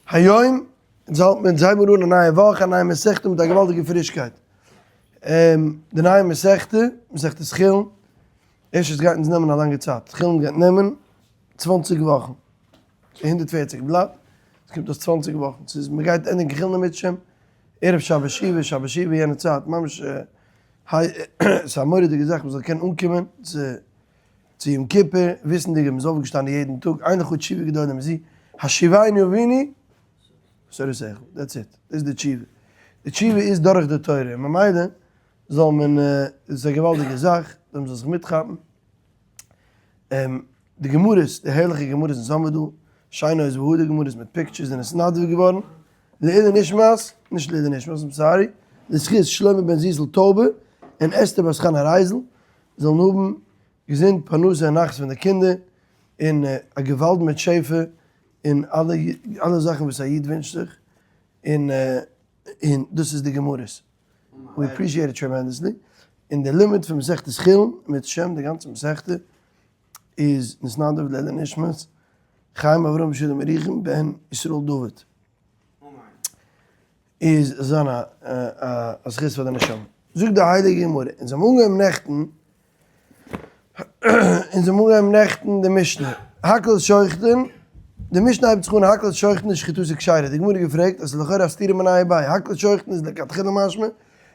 היום, אונז האלט מיר, אונז הייבן מיר אן א נייע וואך, א נייע מסכתא מיט א געוואלדיגע פרישקייט. די נייע מסכתא, מסכת חולין, ערשט עס גייט אונז נעמען א לאנגע צייט, חולין גייט נעמען צוואנציג וואכן, ס'איז 140 בלאט, עס קומט אויס צוואנציג וואכן, ס'איז מ'גייט ענדיגן חולין אם ירצה השם, ערב שבת שובה, שבת שובה יענע צייט, ממש ס'איז א מורא'דיגע זאך מ'זאל קענען אנקומען צו צו יום כיפור, וויסנדיג אז מ'איז אויפגעשטאנען יעדן טאג, אין לך תשובה גדולה מזו, השיבנו אבינו בתורתך, that's it, דאס איז די תשובה, די תשובה איז דורך די תורה, און ממילא זאל מען, דאס איז א געוואלדיגע זאך, מען זאל זיך מיטכאפן, די גמרות, די הערליכע גמרות אונז האמיר דא, שיינע עוז והדר גמרות מיט pictures זענען נתנדב געווארן, לעילוי נשמת, נישט לעילוי נשמת, I'm sorry, לזכות שלמה בן זיסל טויבע און אסתר בת חנה רייזל, זאלן האבן געזונט, פרנסה און נחת פון די קינדער, און א געוואלד מיט שפע, און אלע אלע זאכן וואס א איד ווינטשט זיך, און און דאס איז די גמרות. We appreciate it tremendously. און די לימוד פון מסכת חולין, אם ירצה השם, די גאנצע מסכתא, איז נתנדב לעילוי נשמת חיים אברהם שלום ירוחם בן ישראל דוד. איז זיין א א זכות פאר די נשמה. זאגט די הייליגע גמרא, אונז האבן אנגעהויבן נעכטן, אונז האבן אנגעהויבן נעכטן די משנה, הכל שוחטין, די משנה הייבט זיך אן הכל שוחטין שחיטתן כשרה, די גמרא האט געפרעגט אז ס'איז לכאורה א סתירה מיניה וביה, הכל שוחטין איז לכתחילה משמע,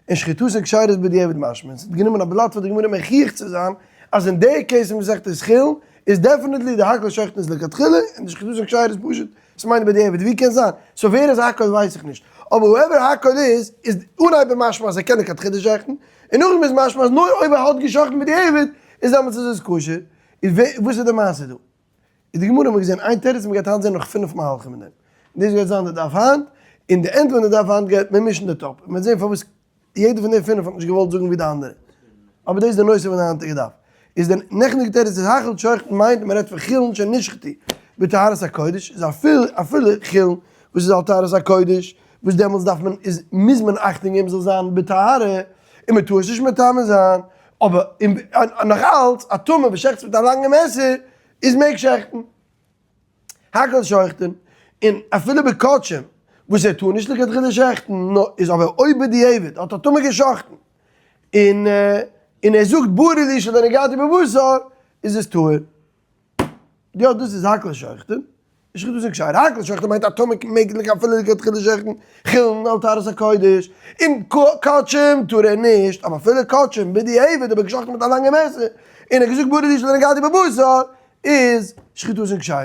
און שחיטתן כשרה איז בדיעבד משמע, און ס'האט גענומען א בלאט פאר די גמרא מוכיח צו זיין אז אין די case אין מסכת חולין איז definitely די הכל שוחטין איז לכתחילה און די שחיטתן כשרה איז פשוט ס'מיינט בדיעבד, ווי קען זיין? so ווער איז הכל ווייס איך נישט, אבער whoever הכל איז, איז אנהייב משמע אז ער קען לכתחילה שעכטן, און נאכדעם איז משמע אז נאר אויב ער האט געשאכטן בדיעבד איז דעמאלטס איז עס כשר, איז וואס איז די מעשה דא? איז די גמרא האט מען געזען איין תירוץ מען גייט היינט זען נאך פינף מהלכים אין דעם, און דאס גייט זיין די דף היינט, און די end פון די דף היינט גייט מען מישן די טאפ, און מען וועט זען פארוואס יעדער פון די פינף האט נישט געוואלט זאגן ווי די אנדערע. אבער דאס איז די נושא פון די היינטיגע דף. איז די נעכטיגע תירוץ איז הכל שוחטין מיינט מען רעדט פון חולין שנשחטו בטהרת הקודש, איז אפילו אפילו חולין וואס איז על טהרת הקודש, וואס דעמאלטס דארף מען איז מוז מען אכטונג געבן ס'זאל זיין בטהרה, און מען טאר עס נישט מטמא זיין, אבער נאך אלץ א טמא וואס שעכט מיט א לאנגע מעסער איז מעג שעכטן. הכל שוחטין, און אפילו בקדשים וואס ער טאר נישט לכתחילה שעכטן, נאר איז אבער אויב בדיעבד האט א טמא געשאכטן, און און ער זאגט ברור לי שלא נגעתי בבשר, איז עס טהור. יא דאס איז הכל שוחטין, שחיטתן כשרה, הכל שוחטין מיינט א טמא מעג אפילו לכתחילה שעכטן, חולין על טהרת הקודש, און קדשים טאר ער נישט, אבער אפילו קדשים בדיעבד אויב ער געשאכטן מיט א לאנגע מעסער, און ער האט געזאגט ברור לי שלא נגעתי בבשר, איז שחיטתן כשרה.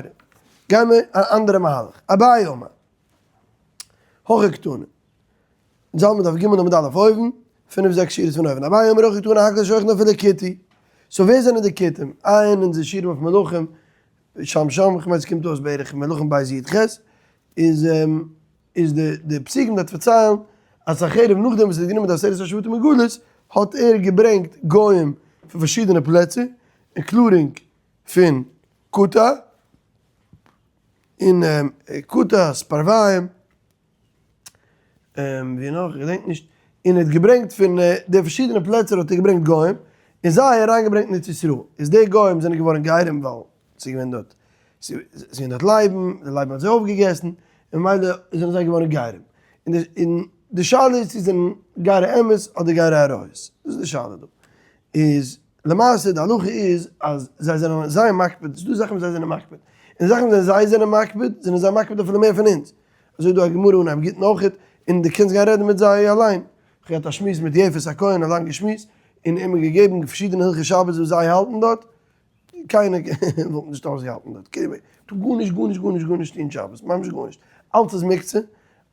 גייען מיר אן אנדערע מהלך. אביי אמר. הכי קתני. אונז האלט מיר דף ג' עמוד א' אויבן, פינף זעקס שורות פון אויבן. אביי אמר הכי קתני הכל שוחטין אפילו כותי. so ווער זענען די כותים? עיין אונזער שיעורים אויף מלכים, שם שם, כ'מיין ס'קומט אויס בערך מלכים ב' י"ח, איז איז די די פסוקים דארט פארציילן אז סנחריב נאכדעם וואס ער האט גענומען די עשרת השבטים אין גלות האט ער געברענגט גוים פון פארשידענע פלעצער, including פון כותה און כותה, ספרוויים, ווי נאך? איך געדענק נישט, און ער האט געברענגט פון די פארשידענע פלעצער האט ער געברענגט גוים, און זיי אריינגעברענגט אין ארץ ישראל, איז די גוים זענען געווארן גרים ווייל ס'איז געווען דארט, ס'איז געווען דארט לייבן, די לייבן האט זיי אויפגעגעסן, און ממילא זענען זיי געווארן גרים. און די שאלה איז צו זענען גרי אמת אדער גרי אריות, דאס איז די שאלה דא. איז למעשה די הלכה איז אז זיי זענען זייער מקפיד, ס'איז דא זאכן וואס זיי זענען מקפיד, און זאכן וואס זיי זענען מקפיד זענען זיי מקפיד אפילו מער פון אונז. אזוי איז דא א גמרא אנהייב גיטין אויכעט, און דו קענסט גיין רעדן מיט זיי אליין. איך האב געהאט א שמועס מיט יפת הכהן, א לאנגע שמועס, און ער האט מיר געגעבן פארשידענע הלכות שבת וואס זיי האלטן דארט, קיינער וואלט נישט אויסגעהאלטן דארט, טאר גארנישט גארנישט גארנישט גארנישט טון שבת, ממש גארנישט, אלץ איז מוקצה,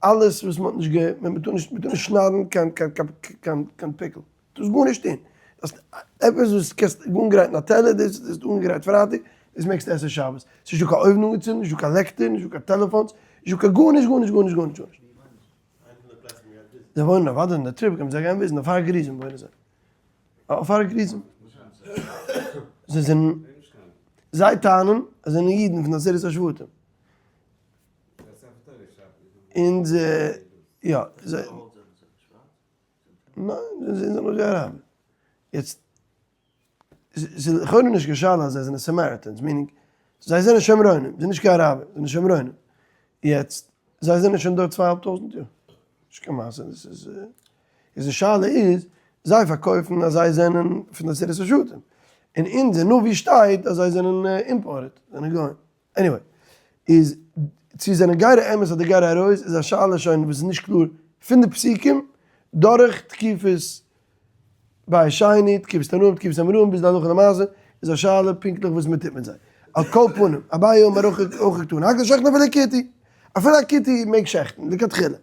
אלעס וואס מען האט נישט גע, מען טאר נישט, מען טאר נישט שניידן קיין קיין קיין קיין פיקל, טארסט גארנישט טון, דארפסט עפעס וואס קענסט אנגרייטן א טעלער, דאס איז אנגעגרייט פרייטאג, דאס מעגסטו עסן שבת, ס'איז נישטא קיין אויוון אנגעצינדן, נישטא קיין לעקטער, נישטא קיין טעלעפאנס, נישטא קיין גארנישט גארנישט גארנישט גארנישט גארנישט. זיי וואוינען אוודאי אין די trip, קען מען זיי גיין וויזן, אויף הר גריזים וואוינען זיי. אויף הר גריזים. זיי זענען, זיי טענה'ן אז זיי זענען אידן פון עשרת השבטים. און זיי, יא, זיי, ניין, זיי זענען אזוי אראבער. יעצט, ס'איז לכאורה נישט קיין שאלה אז זיי זענען Samaritans, meaning, זיי זענען שומרונים, זיי זענען נישט קיין אראבער, זיי זענען שומרונים. יעצט. זיי זענען שוין דארט 2 אהאלב טויזנט יאר. נישט קיין מעשה, דאס איז, איז די שאלה איז, זיי פארקויפן אז זיי זענען פון די עשרת השבטים, און אונז אין נביא שטייט אז זיי זענען imported, זענען גוים. Anyway, איז צו זענען גרי אמת אדער גרי אריות איז א שאלה שוין וואס איז נישט קלאר פון די פסוקים דורך תקופת בית שני, תקופת תנאים, תקופת אמוראים ביז די הלכה למעשה איז א שאלה פונקטליך וואס מען טוט מיט זיי. על כל פנים, אביי אמר הכי קתני, הכל שוחטין אפילו כותי, אפילו א כותי מעג שעכטן לכתחילה.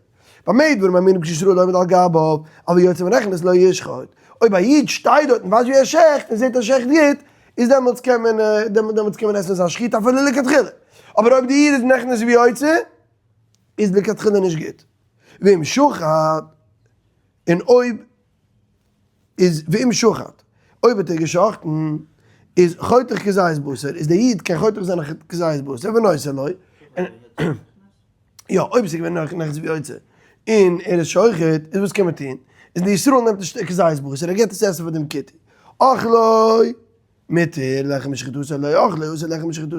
במה דברים אמורים כשישראל עומד על גביו, אבל יוצא ונכנס לא ישחוט. אויב א איד שטייט דארט און ווייסט ווי ער שעכט און זעט אז שעכט גוט, איז דעמאלטס קען מען דעמאלטס קען מען עסן זיין שחיטה אפילו לכתחילה. אבער אויב די איד איז נכנס ויוצא, איז לכתחילה נישט גוט. ואם שחט, און אויב איז ואם שחט, אויב האט ער געשחטן, איז חותך כזית בשר, איז דער איד קען חותך זיין א כזית בשר ונותן לו, יא, אויב עס איז געווען נאך נכנס ויוצא, און ער איז שוחט, איז וואס קען מען טון? איז די ישראל נעמט די כזית בשר, ער געבט עס צו עסן פאר דעם כותי. אכלו מותר לאכול משחיטתו, לא אכלו אסור לאכול משחיטתו.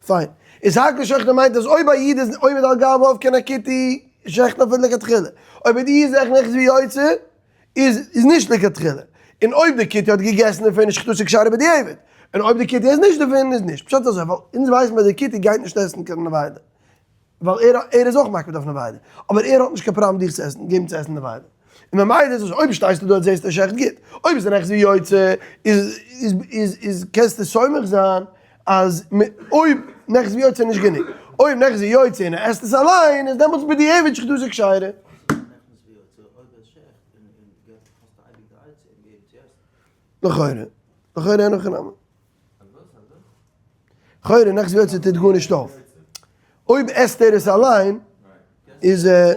פיין. איז הכל שוחטין מיינט אז אויב א איד איז עומד על גביו קען א כותי שעכטן אפילו לכתחילה. אויב די איד איז נכנס ויוצא איז איז נישט לכתחילה. און אויב די כותי האט געגעסן דערפון איז שחיטתו כשרה בדיעבד. און אויב די כותי עסט נישט דערפון איז נישט. פשט אזוי ווייל אונז ווייסן אז די כותי גייט נישט עסן קיין נבילה. ווייל ער ער איז אויך מקפיד אויף נבילה. אבער ער האט נישט קיין פראבלעם דיך צו עסן געבן צו עסן נבילה. און ממילא איז אויב שטייסטו דארט זעסטו ער שעכט גוט. אויב איז ער נכנס ויוצא איז איז איז איז קענסטו סומך זיין אז אויב נכנס ויוצא איז נישט גענוג. אויב נכנס ויוצא און ער עסט עס אליין איז דעמאלטס בדיעבד שחיטתו כשרה. לכאורה. לכאורה אין הכי נמי. לכאורה נכנס ויוצא טוט גארנישט אויף. אויב עסט ער עס אליין איז ער.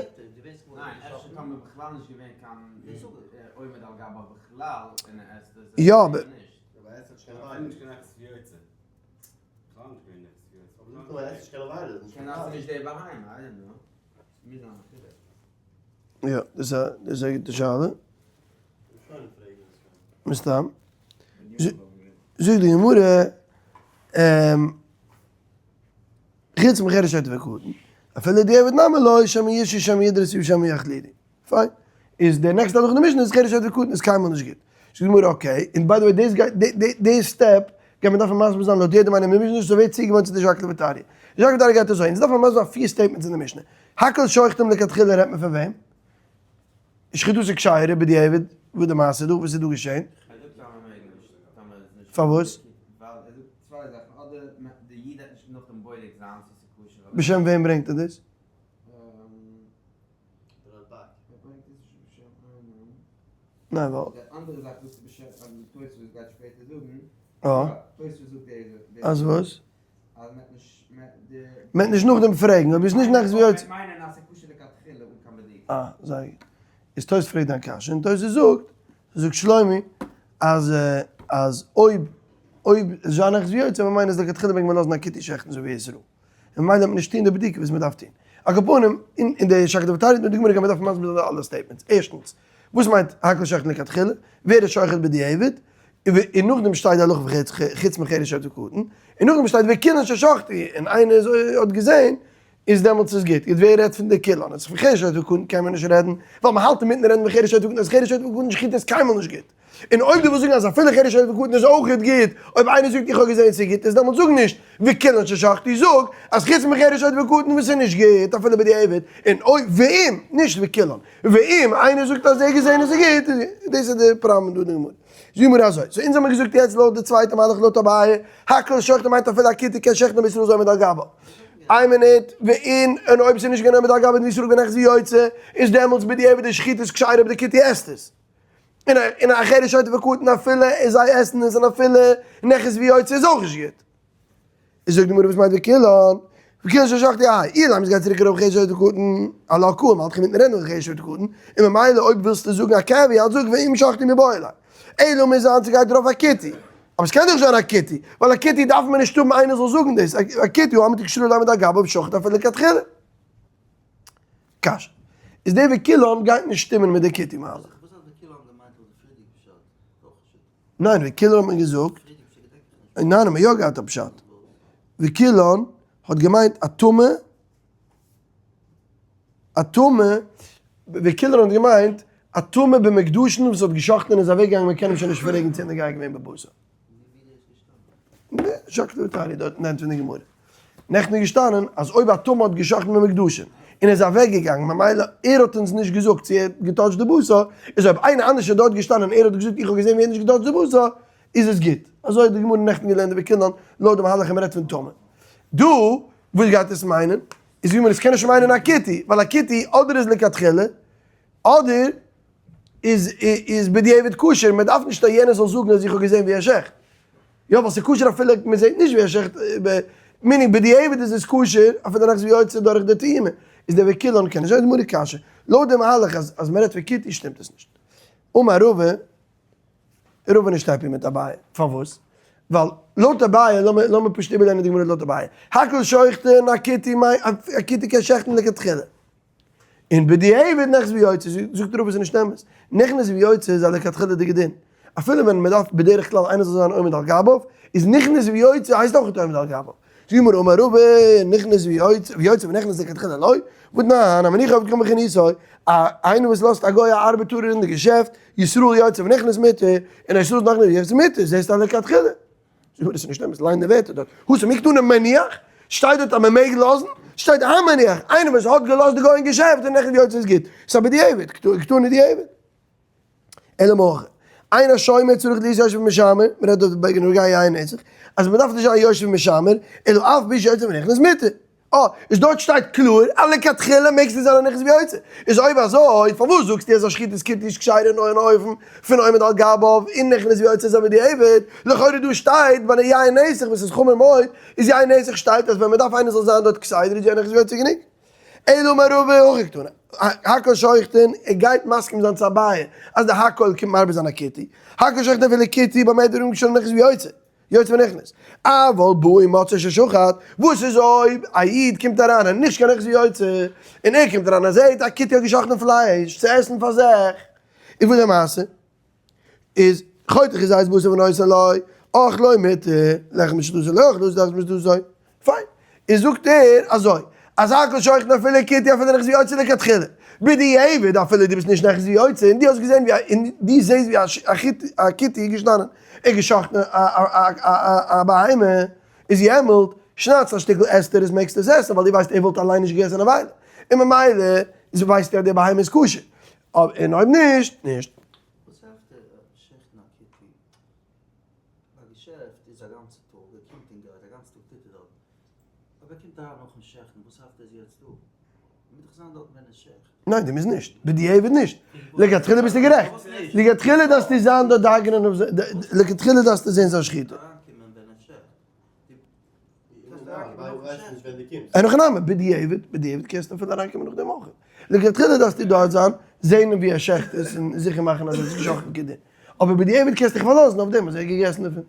יא אבער. יא, דאס איז א גוטע שאלה. מסתם. זאגט די גמרא, חוץ מחרש שוטה וקטן, אפילו דיעבד נמי לא, שמא ישהו שמא ידרסו שמא יחלידו. פיין. איז די נעקסטע הלכה אין די משנה איז חרש שוטה וקטן איז קיינמאל נישט גוט. זאגט די גמרא okay, און by the way דאס גייט, די step גייט מען דארפן מסביר זיין לויט יעדעם איינעם אין משנה, סאו ווער צוגעוואוינט צו די שקלא וטריא. די שקלא וטריא גייט אזוי, אונז דארפן מסביר זיין פיר statements אין די משנה. הכל שוחטים לכתחילה רעדט מען פון וועם? שחיטתו כשרה בדיעבד, וואס די מעשה דא? וואס איז דא געשען? פארוואס? בשם וועם ברענגט ער דאס? ניין ווייל. אז וואס? מ'וועט נישט נאכדעם פרעגן אויב איז נישט נכנס ויוצא. אה, זייער גוט. איז תוס' פרעגט דיין קשיא און תוס' זאגט, זאגט שלומי, אז אז אויב אויב איז יא נכנס ויוצא ממילא איז לכתחילה מעג מען לאזן א כותי שעכטן אזוי ווי ישראל. און ממילא וועט מען נישט טון די בדיקה וואס מ'דארף טון. על כל פנים, אין די שקלא וטריא מיט די גמרא גייט מען דארפן מסביר זיין אלע statements. ערשטנס, וואס מיינט הכל שוחטין לכתחילה? ווער איז שוחט בדיעבד? און נאכדעם שטייט די הלכה פון חוץ מחרש שוטה וקטן, און נאכדעם שטייט וכולן ששחטו, און איינער איז האט געזען, איז דעמאלטס איז גוט. יעצט ווער רעדט פון די כולן? אז פון חרש שוטה וקטן קען מען נישט רעדן, ווייל מען האלט אינמיטן רעדן פון חרש שוטה וקטן, אז חרש שוטה וקטן שחיטה איז קיינמאל נישט גוט. און אויב דו ווילסט זאגן אז אפילו חרש שוטה וקטן איז אויכעט גוט, אויב איינער זאגט איך האב געזען ס'איז גוט, איז דעמאלטס זאג נישט וכולן ששחטו, זאג אז חוץ מחרש שוטה וקטן וואס איז נישט גוט אפילו בדיעבד, און אויב ואם, נישט וכולן, ואם איינער זאגט אז ער האט געזען אז ס'איז גוט, דאס איז די פראבלעם דא אין די גמרא. זאג מיר אזוי, so אונז האמיר געזאגט יעצט לויט די צווייטע מהלך לויט אביי, הכל שוחטין מיינט אפילו א כותי קען שעכטן אויב ישראל איז עומד על גביו. איין מינוט, ואין, און אויב ס'איז נישט געווען עומד על גביו און ישראל געווען נכנס ויוצא, איז דעמאלטס בדיעבד די שחיטה איז כשרה אויב די כותי עסט עס. און און א חרש שוטה וקטן אפילו זיי עסן עס און אפילו נכנס ויוצא איז אויך נישט גוט. איז זאגט די גמרא וואס מיינט וכולן? וכולן ששחטו איי, אילימא עס גייט צוריק ארויף חרש שוטה וקטן, אלא קאים האלט איך אינמיטן רעדן פון חרש שוטה וקטן, און ממילא אויב ווילסטו זאגן א caveat זאג ואם שחטו מיבעי ליה. אלא מוז זיין ס'גייט ארויף א כותי. אבער ס'קען דאך זיין א כותי, ווייל א כותי דארף מען נישט האבן איינער זאל זאגן דאס, א כותי הא אמרת כשישראל עומד על גביו שחט אפילו לכתחילה. קשיא. איז די וכולן גייט נישט שטימען מיט די כותי מהלך. וואס האט וכולן געמיינט אויף די פריערדיגע פשט? אויך נישט. ניין וכולן האט מען געזאגט, ניין האט מען יא געהאט א פשט, וכולן האט געמיינט א טמא. א טמא, וכולן האט געמיינט א טמא במוקדשין וואס האט גע'שחט'ן און איז אוועק געגאנגען מען קען אים שוין נישט פרעגן צו ער איז געווען בבשר. שקלא וטריא דארט אין ענד פון די גמרא. נעכטן איז געשטאנען אז אויב א טמא האט גע'שחט'ן במוקדשין און איז אוועק געגאנגען ממילא ער האט אונז נישט געזאגט צו ער האט געטאטשט די בשר, איז אויב איינער אנדערש איז דארט געשטאנען און ער האט געזאגט איך האב געזען ווי ער האט נישט געטאטשט די בשר איז עס גוט. אזוי האט די גמרא נעכטן געלערנט די וכולן לויט די מהלך אז מען רעדט פון טמא. דא וואס גייט עס מיינען? איז ווי מען עס קען נישט מיינען א כותי, ווייל א כותי אדער איז לכתחילה אדער איז איז בדיעבד כשר, מען דארף נישט אז יענער זאל זאגן אז איך האב געזען ווי ער שעכט. יא ווייל ס'איז כשר אפילו מען זעט נישט ווי ער שעכט, meaning בדיעבד איז עס כשר אפילו נכנס ויוצא דורך די טעימה, איז דער וכולן קען נישט זיין די גמרא קשיא. לויט די מהלך אז אז מען רעדט פון כותי שטימט עס נישט. אמר רבא, רבא נישט happy מיט אביי, פארוואס? ווייל לויט אביי, לאמיר לאמיר פשוט איבערלערנען די גמרא לויט אביי, הכל שוחטין הכותי מאי הכותי קען שעכטן לכתחילה. און בדיעבד נכנס ויוצא, זאגט רבא ס'איז נישט אמת, נכנס ויוצא איז א לכתחילה'דיגע דין, אפילו ווען מ'דארף בדרך כלל איינער זאל זיין עומד על גביו, איז נכנס ויוצא הייסט אויך עומד על גביו. זאגט די גמרא אמר רבא, נכנס ויוצא, ויוצא ונכנס לכתחילה לא, והתנן, המניח עבד כהן בחנותו, א איינער וואס לאזט א גוי א ארבעטארער אין די געשעפט, ישראל יוצא ונכנס מותר, און א ישראל נכנס ויוצא מותר, זעסט א לכתחילה. זאג דאס איז נישט אמת, ליין די ווערטער דארט, התם מי קתני מניח, שטייט דארט אז מען מעג לאזן, שטייט המניח, איינער וואס האט געלאזט די גוי אין געשעפט און נכנס ויוצא איז גוט, ס'איז א בדיעבד, קתני דיעבד. אלא מהכא, אין השומר צריך להיות יושב ומשמר, מען רעדט דארט בנוגע יין נסך, אז מען דארף נישט זיין יושב ומשמר, אלא אף על פי שיוצא ונכנס מותר. אה, איז דארט שטייט קלאר אז לכתחילה מעגסטו זיין א נכנס ויוצא. איז אויב אזוי פארוואס זאגסטו אז א שחיטת כותי איז כשרה נאר אין אופן פון עומד על גביו און נכנס ויוצא איז א בדיעבד? לכאורה דא שטייט ביי די יין נסך וואס איז חמור מאוד, איז יין נסך שטייט אז ווען מען דארף איינער זאל זיין דארט כסדר איז יין נכנס ויוצא גענוג. אלא אמר רבא הכי קתני, הכל שוחטין, ער גייט מסכים זיין צו אביי אז די הכל קומט מרבה זיין א כותי, הכל שוחטין אפילו כותי במה דברים שלא נכנס ויוצא. יוצא ונכנס. אבל בא ומצאו ששחט, וואס איז אויב א איד קומט אריין און נישט קיין נכנס ויוצא, און ער קומט אריין און זעהט א כותי האט געשחט'ן פלייש צו עסן פאר זיך, איז וואס די מעשה? איז חותך כזית בשר ונותן לו, אכלו מותר, לאכול משחיטתו לא אכלו לאכול משחיטתו. פיין. איז זאגט ער אזוי, אז הכל שוחטין אפילו כותי אפילו נכנס ויוצא לכתחילה. בדיעבד אפילו דו ביסט נישט נכנס ויוצא און דו האסט געזען ווי און דו זעסט ווי א כותי איז געשטאנען און געשחט'ן א בהמה, איז יעמאלט שניידסט א שטיקל עסט ער עס מעגסטו עס עסן ווייל דו ווייסט ער וואלט אליין נישט געגעסען א וויילע און ממילא ווייסטו אז די בהמה איז כשר און אויב נישט נישט. וואס העלפט שעכטן א כותי? א געשעפט איז א גאנצע טאג, ער קומט און גייט, א גאנצע טאג טוט ער דארט. אויב ער קומט אריין נאכן שעכטן, וואס העלפט ער איז יעצט דא? ער מוז דאך זיין דארטן ווען ער שעכט. ניין דו מוזט נישט, בדיעבד נישט. לכתחילה ביסטו גערעכט. לכתחילה דארפסטו זיין דארט דאגה'נען אויף זיין, לכתחילה דארפסטו זען זיין שחיטה. אריינקומען ווען ער שעכט. אין הכי נמי, בדיעבד, בדיעבד קענסטו אפילו אריינקומען נאכדעם אויך. לכתחילה דארפסטו דארט זיין, זען ווי ער שעכט עס און זיכער מאכן אז עס איז געשאכטן כדין. אבער בדיעבד קענסטו דיך פארלאזן אויף דעם אז ער האט געגעסן דערפון.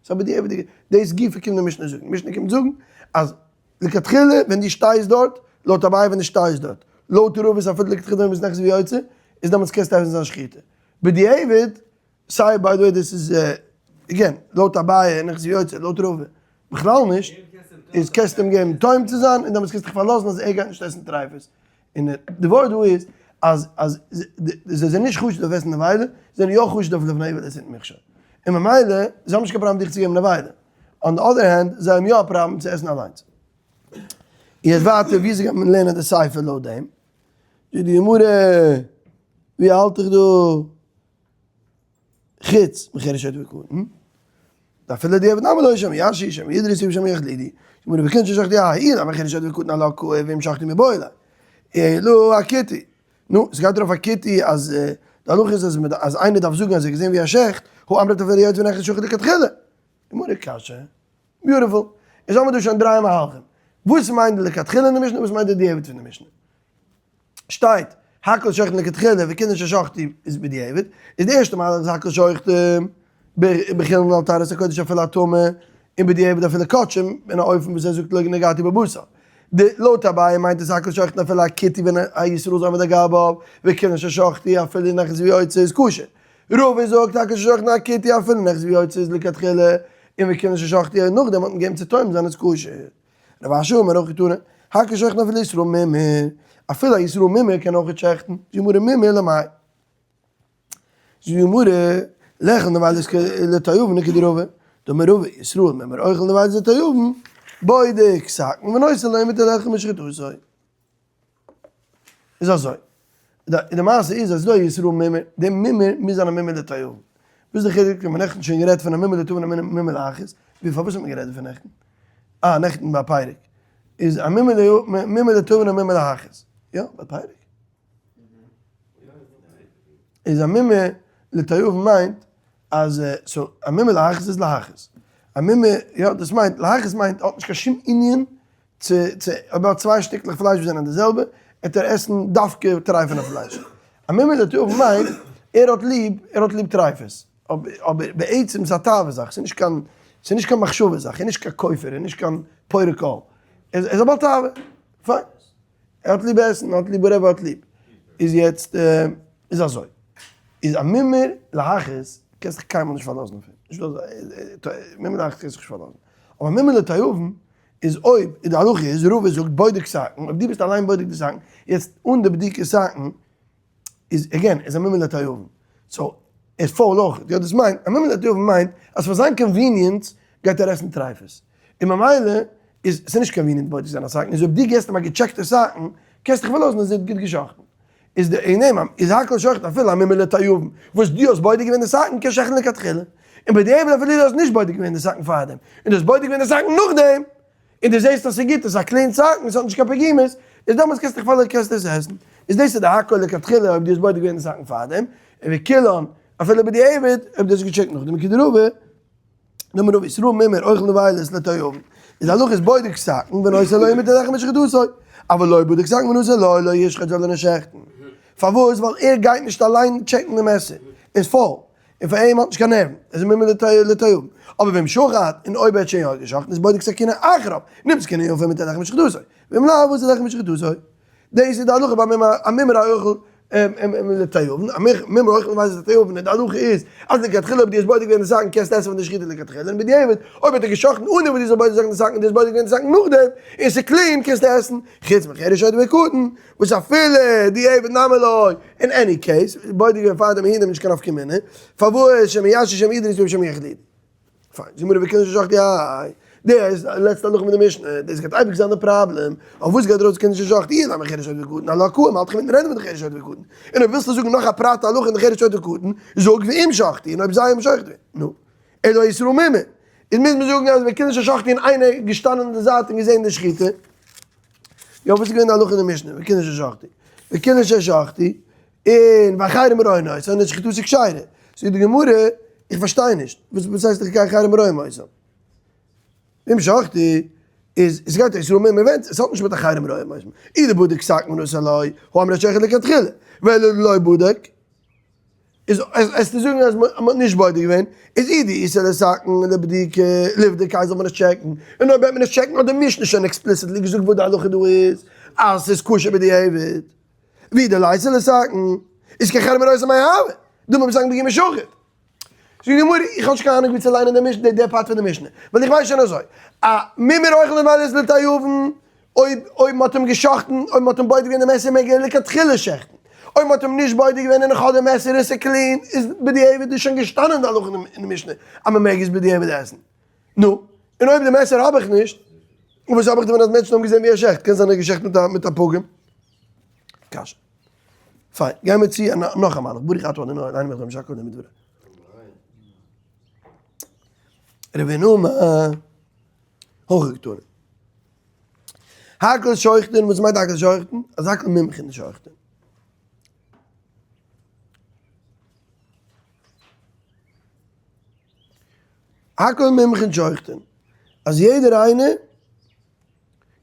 ס'איז א בדיעבד'יגע, דאס גופא קומט די משנה זאגן. משנה קומט זאגן אז לכתחילה ווען דו שטייסט דארט, לויט אביי ווען דו שטייסט דארט, לויט רבא איז אפילו לכתחילה ווען ביסט נכנס ויוצא, איז דעמאלטס קענסטו עסן זיין שחיטה. בדיעבד סיי by the way דאס איז again לויט אביי און נכנס ויוצא לויט רבא בכלל נישט איז קענסטו אים געבן טועם צו זיין און דעמאלטס קענסטו דיך פארלאזן אז ער גייט נישט עסן טרייפות און די ווארט דא איז אז אז זיי זענען נישט חשוד אויף עסן נבילה זיי זענען יא חשוד אויף לפני עור לא תתן מכשול און ממילא זיי האבן נישט קיין פראבלעם דיך צו געבן נבילה on the other hand זיי האבן יא א פראבלעם צו עסן אליינס. יעצט ווייטער וויאזוי גייט מען לערנען די סיפא לויט דעם? זאגט די גמרא ווי האלט איך דא? חוץ מחרש שוטה וקטן, דאפילו דיעבד נמי לא שמא ישהו שמא ידרסו ושמא יחלידו, גמרא וכיון ששחטו האי נמי חרש שוטה וקטן עלה קאי ואם שחטו מיבעי ליה, אלא אכותי, נו, ס'גייט ארויף א כותי אז די הלכה איז אז אז איינער דארף זאגן אז ער האט געזען ווי א שעכט, הא אמרת אפילו יוצא ונכנס שחט לכתחילה, גמרא קשיא, beautiful, איז האמיר דא שוין דריי מהלכים, וואס מיינט די לכתחילה אין די משנה, וואס מיינט די דיעבד פון די משנה? שטייט, הכל שוחטין לכתחילה וכולן ששחטו איז בדיעבד, איז די ערשטע מהלך איז הכל שוחטין בחולין על טהרת הקודש אפילו א טמא, און בדיעבד אפילו קדשים, אין א אופן וואס ער זאגט לא נגעתי בבשר. די לויט אביי מיינט עס הכל שוחטין אפילו א כותי ווען א ישראל איז עומד על גביו, וכולן ששחטו אפילו נכנס ויוצא איז כשר. רבא זאגט הכל שוחטין א כותי אפילו נכנס ויוצא איז לכתחילה, און וכולן ששחטו נאכדעם האט מען געגעבן צו טועם זיין איז כשר. רב אשי אמר הכי קתני. הכל שוחטין אפילו ישראל מומר, אפילו א ישראל מומר קען אויכעט שעכטן, זאגט די גמרא מומר למאי? זאגט די גמרא, לאכול נבילות לתיאבון כדרבא, דאמר רבא, ישראל מומר אוכל נבילות לתיאבון, בודק סכין ונותן לו מותר לאכול משחיטתו. איז אזוי, די מעשה איז אז דא ישראל מומר, די מומר מוז זיין א מומר לתיאבון. וואס איז די חילוק? מיר האבן נעכטן שוין גערעדט פון א מומר לתיאבון און א מומר להכעיס, ווי פארוואס האט מען גערעדט דערפון נעכטן? אה, נעכטן ביי פרק. איז א מומר לתיאבון און א מומר להכעיס. יא, ביי פרק. איז א מומר לתיאבון מיינט אז so א מומר להכעיס איז להכעיס. א מומר, יא, דאס מיינט, להכעיס מיינט האט נישט קיין שום ענין צו צו אויב ער האט צוויי שטיקלעך פלייש וואס זענען די זעלבע, וועט ער עסן דווקא טרייפענע פלייש. א מומר לתיאבון מיינט ער האט ליב, ער האט ליב טרייפות. אבער בעצם איז א תאווה זאך, ס'איז נישט קיין, ס'איז נישט קיין מחשבה זאך, ער איז נישט קיין כופר, ער איז נישט קיין פורק עול. ער איז א בעל תאווה. פיין. ער האט ליב עסן, ער האט ליב whatever ער האט ליב. איז יעצט, איז אזוי. איז א מומר להכעיס, קענסט דיך קיינמאל נישט פארלאזן אויף אים. נישט דא אזא, מומר להכעיס קענסט דיך נישט פארלאזן. אבער מומר לתיאבון איז אויב, איז די הלכה איז, רבא זאגט בודק סכין, אויב דו ביסט אליין בודק די סכין, יעצט אן די בדיקת סכין, איז again, איז א מומר לתיאבון. so, איז פויל אויך. יא דאס מיינט, א מומר לתיאבון מיינט, אז פאר זיין convenience גייט ער עסן טרייפות. און ממילא איז ס'איז נישט convenient בודק זיין א סכין, איז אויב דו געסט אים א געטשעקטע סכין, קענסט דיך פארלאזן אז ער האט גוט געשאכטן. איז די ענין איז הכל שוחט אפילו א מומר לתיאבון וואס דו האסט בודק געווען די סכין קען שעכטן לכתחילה, און בדיעבד אפילו דו האסט נישט בודק געווען די סכין פארדעם, און דו האסט בודק געווען די סכין נאכדעם, און דו זעסט אז ס'איז גוט, עס איז א clean סכין, עס האט נישט קיין פגימות, איז דעמאלטס קענסטו דיך פארלאזן קענסטו עס עסן, איז דאס איז די הכל לכתחילה אויב דו האסט בודק געווען די סכין פארדעם, און וכולן אפילו בדיעבד אויב דו האסט געטשעקט נאכדעם כדרבא. דאמר רבא ישראל מומר אוכל נבילות לתיאבון איז הלכה איז בודק סכין ונותן לו ומותר לאכול משחיטתו אבל לא בדק סכין ונתן לו לא ישחוט זאל ער נישט שעכטן פארוואס ווייל ער גייט נישט אליין טשעקן די מעסער איז פויל און פאר אים האט נישט קיין נערוון איז מומר לתיאבון אבער ואם שחט און אויב ער האט שוין יא געשאכטן איז בודק סכינו אחריו נמצא סכינו יפה ומותר לאכול משחיטתו ואם לאו אסור לאכול משחיטתו דאס איז די הלכה ביי א מומר האוכל לתיאבון, א מומר האוכל נבילות לתיאבון, און די הלכה איז אז לכתחילה אויב דו האסט בודק געווען די סכין קענסטו עסן פון די שחיטה לכתחילה, און בדיעבד אויב האט ער געשחט'ן אן דעם וואס דו זאלסט בודק זיין די סכין און דו האסט בודק געווען די סכין נאכדעם און ס'איז clean קענסטו עסן, חוץ מחרש שוטה וקטן, וואס אפילו דיעבד נמי לא, אין any case, בודק געווען פארדעם אהין דעם נישט קיין נפקא מינה, פארוואס שמא ישהו שמא ידרסו ושמא יחלידו. פיין, זאג מיר וכולן ששחטו איי, די איז לעצטע הלכה מיט די משנה, דאס גייט אייביג זיין די פראבלעם, אויף וואס גייט ארויס כולן ששחטו אילימא חרש שוטה וקטן, אלא אקוה, מ'האלט דאך אינמיטן רעדן פון די חרש שוטה וקטן, און אויב ווילסטו זאגן נאך א פרט הלכה אין די חרש שוטה וקטן, זאג ואם שחטו, און אויב זיי האבן שוחט געווען, נו, אלא ישראל מומר, איז מוז מען זאגן אז וכולן ששחטו און איינער געשטאנען אין די זייט און געזען די שחיטה, יא וואס איז געווען די הלכה אין די משנה, וכולן ששחטו, וכולן ששחטו, און ואחרים רואין אותן, און שחיטתו כשרה. זאגט די גמרא, איך פארשטיי נישט, וואס וואס הייסט איך גיי אחרים רואין אותן? ואם שחטו, איז עס גייט ישראל מומר ווענדט, עס האט נישט מיט אחרים רואין אותן. אי דבדק סכין ונתן לו, הא אמרת שוחט לכתחילה, ואלא דלא בדק, איז עסטו זאגן אז מען האט נישט בודק געווען, איז אי דאיתיה לסכין לבדיקה, לבדיקה זאל מען עס טשעקן, און אויב וועט מען עס טשעקן האט די משנה שוין explicitly געזאגט וואס די הלכה דא איז, אז ס'איז כשר בדיעבד. ואי דליתיה לסכין, איז כאחרים רואין אותן מאי הוי, דלמא בסכין פגימה שחט. זאגט די גמרא, איך האב נישט קיין אהנונג ווי צו ליינען די משנה, די פארט פון די משנה, ווייל איך ווייס שוין אזוי, א מומר אוכל נבילות לתיאבון, אויב אויב מ'האט אים גע'שחט'ן, אויב מ'האט אים בודק געווען די מעסער מעג ער לכתחילה שעכטן, אויב מ'האט אים נישט בודק געווען און איך האב די מעסער און ס'איז clean, איז בדיעבד איז שוין געשטאנען די הלכה אין די משנה אז מ'מעג עס בדיעבד עסן. נו, און אויב די מעסער האב איך נישט, און וואס האב איך דערפון אז מענטשן האבן געזען ווי ער שעכט, קען זיין ער האט געשעכט מיט א מיט א פגם. קשיא. פיין, גייען מיר צו נאך א מהלך, ברוך אתה ה' אלהינו מלך העולם שהכל נהיה בדברו. רבינו אמר, הכי קתני. הכל שוחטין, וואס מיינט הכל שוחטין? אז הכל מומחין שוחטין. הכל מומחין שוחטין, אז יעדער איינער,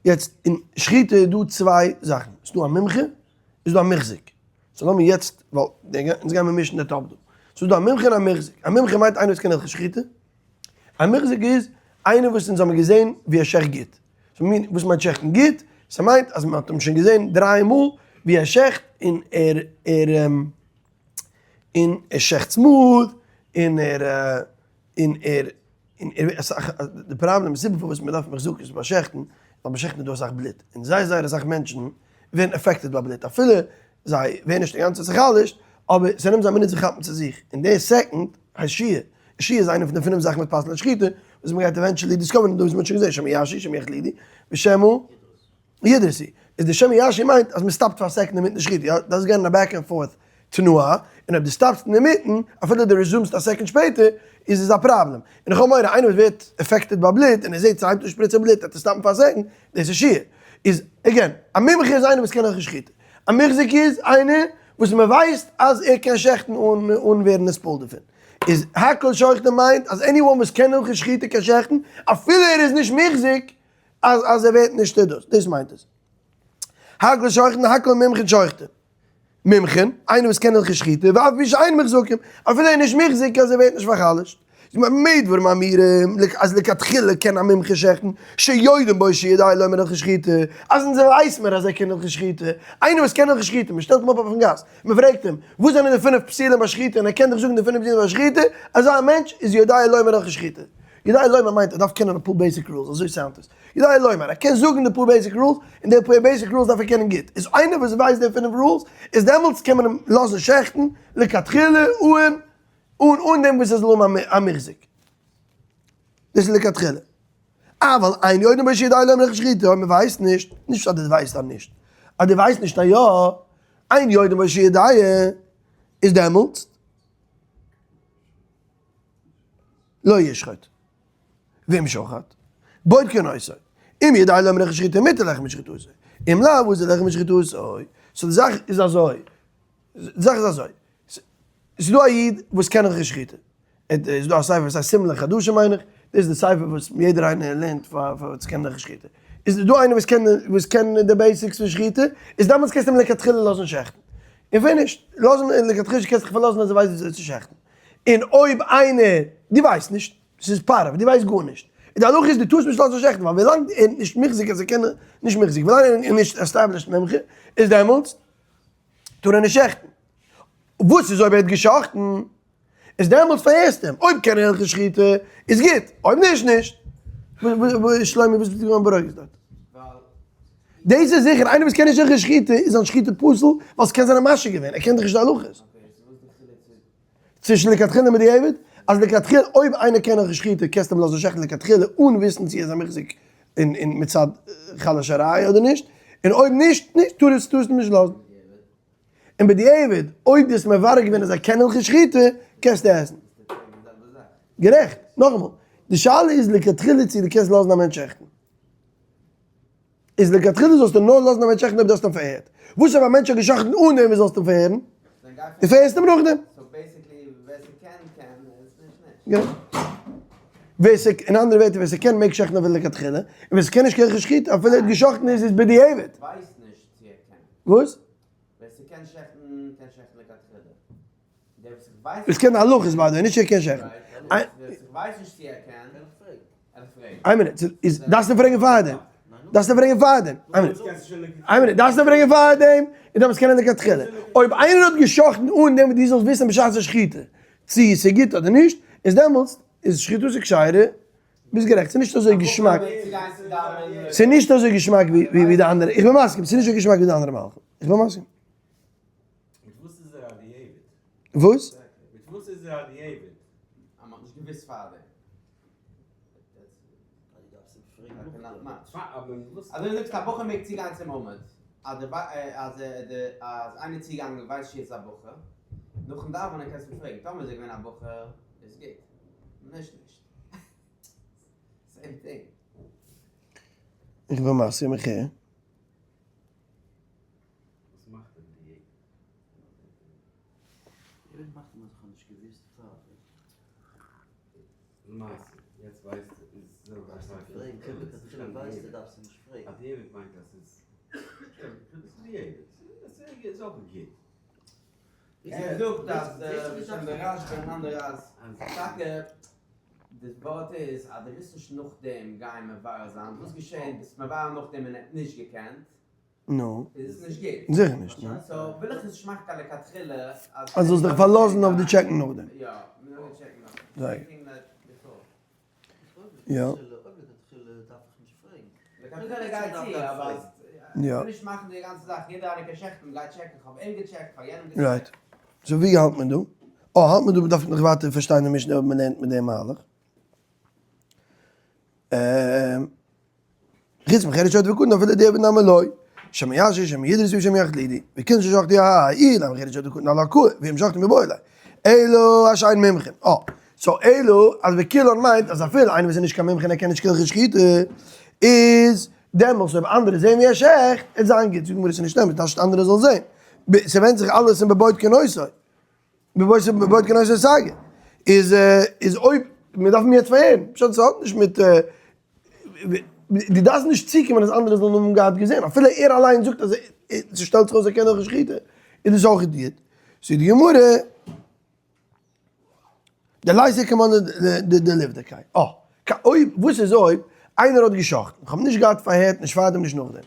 יעצט אין שחיטה איז דא צוויי זאכן, ס'איז דא א מומחה, איז דא א מוחזק, so לאמיר יעצט, ווייל אונז גיימיר מישן די טאפ דא, ס'איז דא א מומחה און א מוחזק, א מומחה מיינט איינער וואס קען הלכות שחיטה, א מוחזק איז איינער וואס אונז האבן געזען ווי ער שעכט גוט, וואס מיינט שעכטן גוט? ס'מיינט אז מ'האט אים שוין געזען דריי מאל ווי ער שעכט און ער ער און ער שעכט smooth און ער און ער און ער אסאך די פראבלעם די סיבה פארוואס מ'דארף מוחזקות ביי שעכטן. ווייל ביי שעכטן איז דא אסאך בלוט, און זייער זייער אסאך מענטשן ווערן affected ביי בלוט, אפילו זיי ווערן נישט אינגאנצן צע'חלש'ט, אבער ס'נעמט זיי א מינוט זיך כאפן צו זיך, און די second הייסט שהייה, און שהייה איז איינע פון די פינף זאכן וואס פסל'ן שחיטה, וואס מ'גייט eventually discover ן, און דא וואס מ'האט שוין געזען, שמא ישהו, שמא יחלידו, ושמא ידרסו. איז די שמא ישהו מיינט אז מ'סטאפט פאר א second אינמיטן די שחיטה, יא, דאס איז גיין אין א back and forth תנועה, און אויב דו סטאפסט אינמיטן, אפילו דו resume סט א second שפעטער, איז עס א פראבלעם. און איך האב מורא איינער וואס ווערט affected ביי בלוט, און ער זעט ס'הייבט אן שפריצען בלוט, וועט ער סטאפן פאר א second, דאס איז שהייה. איז, again, א מומחה איז איינער וואס קען הלכות שחיטה. א מוחזק איז איינער וואס מ'ווייסט אז ער קען שעכטן אן אן ווערן נתפעל דערפון. איז הכל שוחטים מיינט אז anyone וואס קען הלכות שחיטה קען שעכטן, אפילו ער איז נישט מוחזק אז אז ער ווערט נישט דאס. דאס מיינט עס. הכל שוחטים הכל מומחין שוחטים. מומחין, איינער וואס קען הלכות שחיטה, ואף על פי שאין מוחזקים, אפילו ער איז נישט מוחזק אז ער ווערט נישט פאר'חלש'ט. במה דברים אמורים, אז לכתחילה קען א מומחה שעכטן, שיודעים בו שיודע לומר הלכות שחיטה, אז אונז ווייס מיר אז ער קען הלכות שחיטה, איינער וואס קען הלכות שחיטה, מען שטעלט אים אפ אויפן גאס, מען פרעגט אים, וואס זענען די פינף פסולים ביי שחיטה און ער קען דיך זאגן די פינף פסולים ביי שחיטה, אזא מענטש איז יודע לומר הלכות שחיטה. יודע לומר מיינט ער דארף קענען אפאר basic rules, אזוי sound עס. יודע לומר, ער קען זאגן די פאר basic rules, און די פאר basic rules דארף ער קענען גוט. איז איינער וואס ווייסט די פינף rules, איז דעמאלטס קען מען אים לאזן שעכטן לכתחילה אן אן אן דעם וואס ער זאל האבן א מוחזק. דאס איז לכתחילה. אבל אין יודעים בו שיודע לומר הלכות שחיטה, אויב מען ווייסט נישט, נישט אז דו ווייסט אז נישט, אז דו ווייסט נישט אז יא, אין יודעים בו שיודע, איז דעמאלטס לא ישחט. ואם שחט, בודקין אותו, אם יודע לומר הלכות שחיטה מותר לאכול משחיטתו, אם לאו אסור לאכול משחיטתו. so די זאך איז אזוי, די זאך איז אזוי, ס'איז דא א איד וואס קען הלכות שחיטה, איז דא א ספר וואס הייסט שמלה חדשה מיין איך, דאס איז די ספר וואס יעדער איינער לערנט פאר צו קענען הלכות שחיטה, איז דא איינער וואס קען וואס קען די basics פון שחיטה, איז דעמאלטס קענסטו אים לכתחילה לאזן שעכטן, און ווען נישט, לאז אים לכתחילה קענסט דיך פארלאזן אז ער ווייסט וויאזוי צו שעכטן, און אויב איינער, דו ווייסט נישט, ס'איז פארעווע, דו ווייסט גארנישט, און די הלכה איז דו טארסט נישט לאזן שעכטן, ווייל ווילאנג ער איז נישט מוחזק אז ער קען נישט מוחזק, ווילאנג ער איז נישט established מומחה, איז דעמאלטס טאר ער נישט שעכטן. וואס איז אויב ער האט געשאכטן? איז דעמאלטס פארהערסטו אים, אויב קען ער הלכות שחיטה איז גוט, אויב נישט נישט. שלומי וואס ביסטו געווארן ברוגז דארט? דאס איז זיכער, איינער וואס קען נישט הלכות שחיטה איז זיין שחיטה פסול, ווייל ס'קען זיין א משהו געווען, ער קען דאך נישט די הלכות. צווישן לכתחילה און בדיעבד, אז לכתחילה אויב איינער קען הלכות שחיטה קענסטו אים לאזן שעכטן לכתחילה אן וויסן צו ער איז א מוחזק אין מצד חלש הראיה אדער נישט, און אויב נישט, נישט, טארסטו אים נישט לאזן. און בדיעבד, אויב דו האסט מברר געווען אז ער קען הלכות שחיטה, קענסטו עסן. גערעכט. נאכאמאל, די שאלה איז לכתחילה צו דו קענסט לאזן א מענטש שעכטן. איז לכתחילה זאלסטו נאר לאזן א מענטש שעכטן אויב דו האסט אים פארהערט. וואס אויב א מענטש האט געשאכטן אן דעם וואס זאלסטו אים פארהערן? דו פארהערסט אים נאכדעם. ווער ס', אין אנדערע ווערטער, ווער ס'קען מעג שעכטן אפילו לכתחילה, און ווער ס'קען נישט קיין הלכות שחיטה אפילו ער האט געשאכטן איז עס בדיעבד. וואס? ווער ס'קען שעכטן קען שעכטן לכתחילה. דער וואס איך ווייס ווער ס'קען הלכות by the way, נישט ער קען שעכטן. ווער איך ווייס נישט צו ער קען, וועל איך פרעגן. איין מינוט, איז דארפסטו פרעגן פארדעם. דארפסטו פרעגן פארדעם. איין מינוט. איין מינוט, דארפסטו פרעגן פארדעם, און דארפסט קענען לכתחילה. אויב איינער האט געשאכטן אן דעם וואס דו זאלסט וויסן בשעת השחיטה צו ס'איז גוט אדער נישט, איז דעמאלטס איז שחיטתו כשרה. ביסט גערעכט, ס'איז נישט אזוי געשמאק. ס'איז נישט אזוי געשמאק ווי די אנדערע, איך בין מסכים, ס'איז נישט אזוי געשמאק ווי די אנדערע מהלכים. איך בין מסכים. מיט וואס איז ער א דיעבד? וואס? מיט וואס איז ער א דיעבד? אז מ'האט נישט געוואוסט פארדעם. אזוי זאגסטו א בחור מעג צוגיין צום עמוד, אז איינער צוגעגאנגען ווייסט שוין איז א בחור, נאכן דאווענען קענסטו אים פרעגן, טאמער איז ער געווען א בחור איז גוט, נישט נישט. same thing. איך בין מסכים, איך הער. וואס מאכט אים די יעדער מאכט אים אז איך האב נישט געוואוסט פאר. למעשה, יעצט ווייסטו, איז זעלבע דארפסט אים פרעגן, קודם לכתחילה ווייסטו דארפסטו נישט פרעגן. א דיעבד מיינט אז ס'איז, ס'איז דיעבד, ס'איז אויך גוט. ער זאגט אז בשם די רשב"א און אנדערע אז טאקע די ווארט איז אז דו ווילסט נישט נאכדעם גיין מברר זיין וואס געשען ביסט מברר נאכדעם און ער האט נישט געקענט נו. איז עס נישט גוט. זיכער נישט, נו. so וויל איך נישט מאכן קיין לכתחילה אז. אז זאלסט דיך פארלאזן אויף די טשעקן נאכדעם. יא, מ'זאל טשעקן נאכדעם. זייער גוט. יא. יא. Right. So ווי האלט מען דא? אה, האלט מען דא, מ'דארף נאך ווייטער פארשטיין די משנה אויב מ'לערנט מיט דעם מהלך. חוץ מחרש שוטה וקטן אפילו בדיעבד נמי לא, שמא ישהה שמא ידרסו שמא יחלידו, וכולן ששחטו האי אילימא חרש שוטה וקטן על הכאה ואם שחטו מיבעי ליה, אלא שאין מומחין. אה, so אלא אז וכולן מיינט אז אפילו איינער וואס איז נישט קיין מומחה און ער קען נישט הלכות שחיטה, איז דעמאלס אויב אנדערע זעהן ווי ער שעכט, עט זיין גוט, זאגט די גמרא ס'איז נישט אמת, נישט אנדערע זאלן זעהן, ס'ווענדט זיך אלעס אין בבודקין אותו. בבודקין אותו סגי איז איז אויב מיר דארפן יעצט פארהערן, פשט ס'האט נישט מיט דו דארפסט נישט צוקומען אז אנדערע זאלן האבן געהאט געזען, אפילו ער אליין זאגט אז ס'שטעלט זיך אויס ער קען נאך נישט שחיטה, איז דאס אויך גוט. זאגט די גמרא, דלית כמאן דליבדקיה. אה, אויב, וואס איז אויב איינער האט גע'שחט'ן, איך האב נישט געהאט פארהערט נישט פארדעם נישט נאכדעם,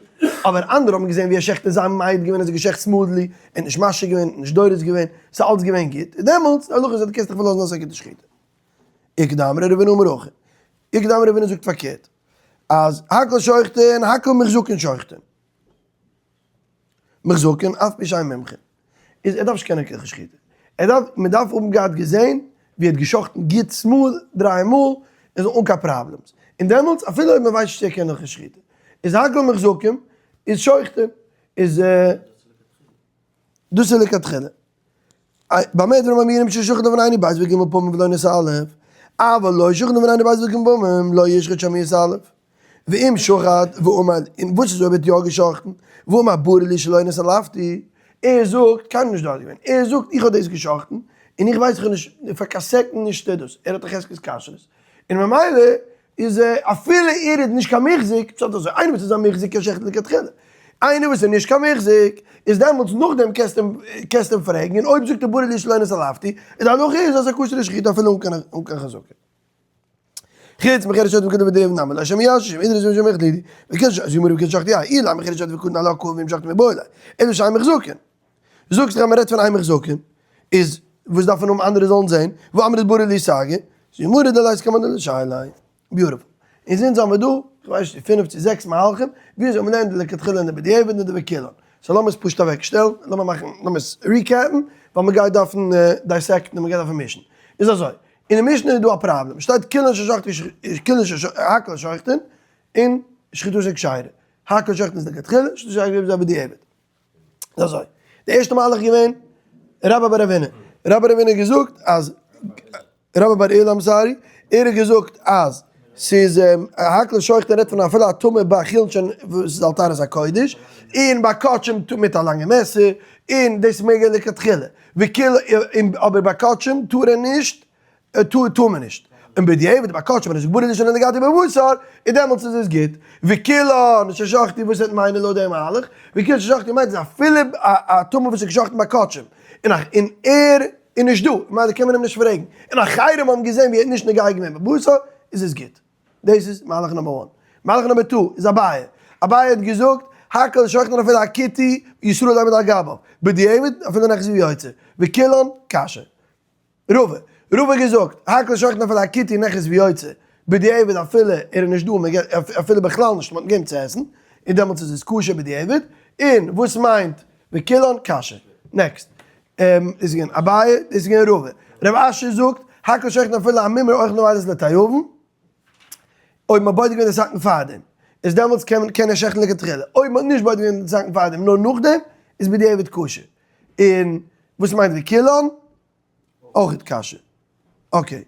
אבער אנדערע האבן געזען ווי ער שעכט און זיי האבן מעיד געווען אז ער האט געשעכט smoothly, ער האט נישט משהה געווען, נישט דורס געווען, ס'איז אלץ געווען גוט, איז דעמאלטס, די הלכה איז אז דו קענסט דיך פארלאזן אז ס'איז א גוטע שחיטה. איכא דאמרי רבינא אמר הכי, איכא דאמרי רבינא זאגט פארקערט, אז הכל שוחטין הכל מוחזקין שוחטין. מוחזקין אף על פי שאין מומחין. איז ער דארף נישט קענען הלכות שחיטה. ער דארף, מען דארף האבן געהאט געזען ווי ער האט געשחט'ן גוט smooth דריי מאל, און אן קיין problems. און דעמאלטס אפילו אויב מען ווייסט נישט צו ער קען הלכות שחיטה. איז הכל מוחזקים, איז שוחטין. איז דאס איז לכתחילה. במה דברים אמורים ששחט לפנינו ב' וג' פעמים ולא נתעלף, אבל לא שחט לפנינו ב' וג' פעמים לא ישחט שמא יתעלף. ואם שחט ואמר, און וואס איז אויב ער האט יא געשחטן, ואמר ברור לי שלא נתעלפתי, ער זאגט, קיינער נישט דארט געווען, ער זאגט איך האב דאס געשחטן, און איך ווייס איך האב נישט, פאר קיין second נישט דאס, ער האט א חזקת כשרות, און ממילא איז אפילו ער איז נישט קיין מוחזק, פשט אזוי, איינער וואס איז א מוחזק קען שעכטן לכתחילה, איינער וואס איז נישט קיין מוחזק, איז דעמאלטס נאכדעם קענסטו אים קענסטו אים פרעגן, און אויב זאגט ער ברור לי שלא נתעלפתי, איז די הלכה איז אז א כשר'ע שחיטה אפילו אן קיין אן קיין חזקה. חוץ מחרש שוטה וקטן בדיעבד נמי לא שמא ישהה שמא ידרסו שמא יחלידו, וכן ש, זאגט גמרא וכן שחטו אילימא חרש שוטה וקטן על הכאה ואם שחטו מיבעי ליה, אלא שאין מוחזקין. זאגסט דאך אז מען רעדט פון אין מוחזקין, איז וואס דארף מען האבן אנדערע זאלן זען, ואמרת ברור לי סגי, זאגט גמרא דלית כמאן דלישאי ליה. Beautiful. און זינט זענען מיר דא, איך ווייס נישט, פינף צו זעקס מהלכים, ווי אזוי מען לערנט די לכתחילה און די בדיעבד און די וכולן. So לאמיר עס פשוט אוועק שטעלן, לאמיר מאכן, לאמיר עס recap ן, ווייל מען גייט דארפן dissect ן און מען גייט דארפן מישן. איז אזוי, אין די משנה איז דא א פראבלעם, שטייט כולן ששחטו כולן הכל שוחטין, און שחיטתן כשרה. הכל שוחטין איז לכתחילה, שחיטתן כשרה איז בדיעבד. איז אזוי, די ערשטע מהלך איז געווען רבה בר רב הונא, רבה בר רב הונא האט געזאגט אז, רבה בר עולא I'm sorry, ער האט געזאגט אז ס'איז הכל שוחטין רעדט פון אפילו א טמא ביי חולין שוין וואס איז על טהרת הקודש, און ביי קדשים מיט א לאנגע מעסער, און דאס מעג ער לכתחילה, וכולו, אבער ביי קדשים טאר ער נישט טאר מען נישט, און בדיעבד ביי קדשים ווען עס איז געבארן נישט און נגעתי בבשר, און דעמאלטס איז עס גוט, וכולן ששחטו וואס וועט מיינען לויט דעם מהלך, וכולן ששחטו מיינט אז אפילו א טמא וואס איז געשחטן ביי קדשים, און ער איז נישט דא, ממילא קען מען אים נישט פרעגן, און אחרים האבן געזען ווי ער האט נישט נוגע געווען בבשר, איז עס גוט. דאס איז מהלך number one. מהלך number two איז אביי. אביי האט געזאגט, הכל שוחטין אפילו הכותי ישראל עומד על גביו, בדיעבד אפילו נכנס ויוצא, וכולן כשר. רבא, רבא האט געזאגט, הכל שוחטין אפילו הכותי נכנס ויוצא, בדיעבד אפילו ער איז נישט דא, מען געבט אפילו בכלל נישט, מען האט אים געגעבן צו עסן, און דעמאלטס איז עס כשר בדיעבד, און וואס מיינט וכולן כשר? Next. דאס איז געווען אביי, דאס איז געווען רבא. רב אשי זאגט, הכל שוחטין אפילו א מומר אוכל נבילות לתיאבון, אויב מען האט בודק געווען די סכין פארדעם, איז דעמאלטס קען מען קען ער שעכטן לכתחילה, אויב מען האט נישט בודק געווען די סכין פארדעם נאר נאכדעם, איז בדיעבד כשר. און וואס מיינט וכולן? אויך כשר. Okay.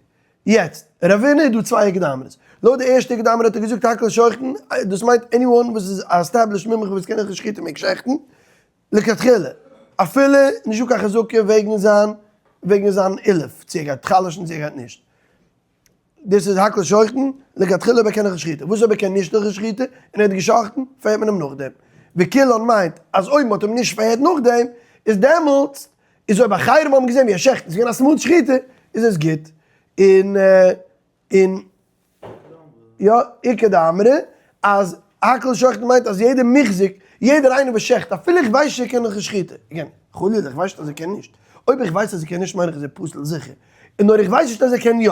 יעצט, רבינא איז דא צוויי הקדמות. לויט די ערשטע הקדמה האט ער געזאגט הכל שוחטין, דאס מיינט anyone וואס איז א established מומחה וואס קען הלכות שחיטה מעג שעכטן, לכתחילה. אפילו נישטא קיין חזקה וועגן זיין וועגן זיין אילוף, צו ער גייט חלש'ן צו ער גייט נישט. דאס איז הכל שוחטין, לכתחילה אויב ער קען הלכות שחיטה. וואס אויב ער קען נישט הלכות שחיטה און ער האט געשחט'ן, פארהערט מען אים נאכדעם. וכולן מיינט אז אויב מען האט אים נישט פארהערט נאכדעם, איז דעמאלטס איז אויב אחרים האבן געזען ווי ער שעכט און ס'איז געווען א smooth שחיטה, איז עס גוט. און און יא, איכא דאמרי אז הכל שוחטין מיינט אז יעדער מוחזק, יעדער איינער וואס שעכט, אפילו איך ווייס נישט ער קען הלכות שחיטה, again, חלילה איך ווייס נישט אז ער קען נישט, אויב איך ווייס אז ער קען נישט מיין איך אז ער פסול זיכער, און נאר איך ווייס נישט אז ער קען יא,